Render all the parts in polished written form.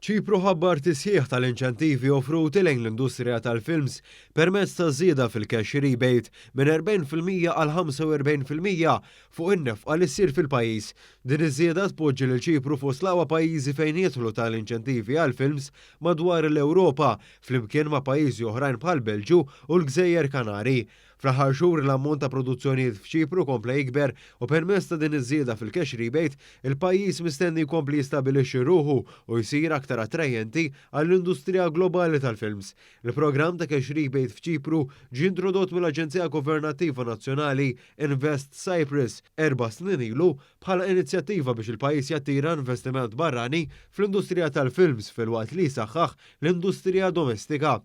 Ċipru ħabbar tisħiħ tal-inċentivi offruti lejn l-industrija tal-films permezz ta' żieda fil-cash rebate minn 40% għal 45% fuq in-nefqa li ssir fil-pajjiż. Din iż-żieda tpoġġi lil Ċipru fost l-aqwa pajjiżi fejn jidħlu tal-inċentivi għall-films madwar l-Ewropa, flimkien ma' pajjiżi oħrajn bħall-Belġju u l-Gżejjer Kanari. Fl-aħħar xhur l-ammont ta' produzzjonijiet f'Ċipru kompla jikber u permezz ta' din iż-żieda fil-cash rebate, il-pajjiż mistenni jkompli jistabilixxi ruħu u jsir aktar attrajenti għall-industrija globali tal-films. Il-programm ta' cash rebate f'Ċipru ġie introdott mill-Aġenzija Governattiva Nazzjonali Invest Cyprus 4 snin ilu bħala inizjattiva biex il-pajjiż jattira investiment barrani fl-industrija tal-films filwaqt li jsaħħaħ l-industrija domestika.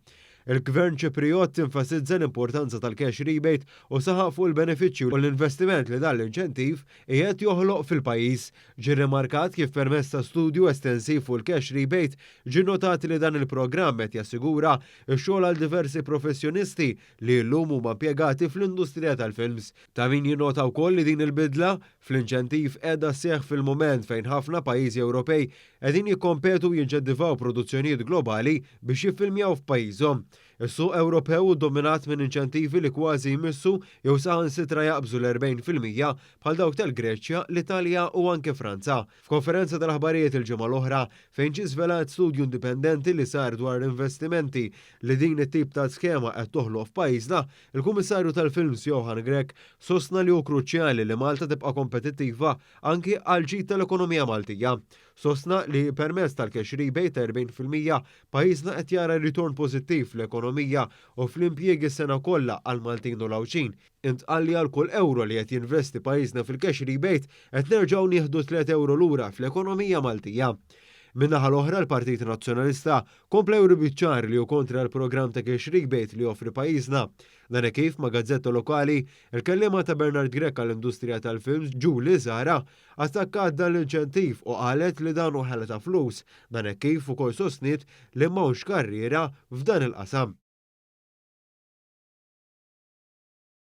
Il-Gvern Ċipriot enfasizza l-importanza tal-cash rebate u saħaq fuq il-benefiċċju u l-investiment li dan l-inċentiv qiegħed joħloq fil-pajjiż. Ġie rimarkat kif permezz ta' studju estensiv fuq il-cash rebate ġie notat li dan il-programm qed jassigura x-xogħol għal diversi professjonisti li llum huma impjegati fl-industrija tal-films. Ta' min jinnota wkoll li din il-bidla fl-inċentiv qiegħda sseħħ fil-mument fejn ħafna pajjiżi Ewropej qegħdin jikkompetu jinċentivaw produzzjonijiet globali biex jiffilmjaw f'pajjiżhom. Is-suq Ewropew hu dominat minn inċentivi li kważi jmissu jew saħansitra jaqbżu l-40% bħal dawk tal-Greċja, l-Italja u anke Franza. F'konferenza tal-aħbarijiet il-ġimgħa l-oħra fejn ġie żvelat studju indipendenti li sar dwar investimenti li din it-tip ta' skema qed toħloq f'pajjiżna, il-Kummissarju tal-Films Johann Grech sostna li hu kruċjali li Malta tibqa' kompetittiva anki għal ġid tal-ekonomija Maltija. Sostna li permezz tal-cash rebate ta' 40% pajjiżna qed jara ritorn pożittiv fl-ekonomija u fl-impjiegi sena kollha għal Maltin u l-Għawdxin. Intqal li għal kull euro li qed jinvesti pajjiżna fil-cash rebate qed nerġgħu nieħdu 3 euro lura fl-ekonomija Maltija. Min-naħa l-oħra, l-Partit Nazzjonalista kompla juri biċ-ċar li hu kontra l-programm ta' cash rebate li joffri pajjiżna. Dan kif ma' gazzetta lokali, il-kellima ta' Bernard Grech għall-industrija tal-films, Julie Zara, attakkat dan l-inċentiv u qalet li dan hu ħela ta' flus. Dan kif ukoll sostniet li m'hawnx karriera f'dan il-qasam.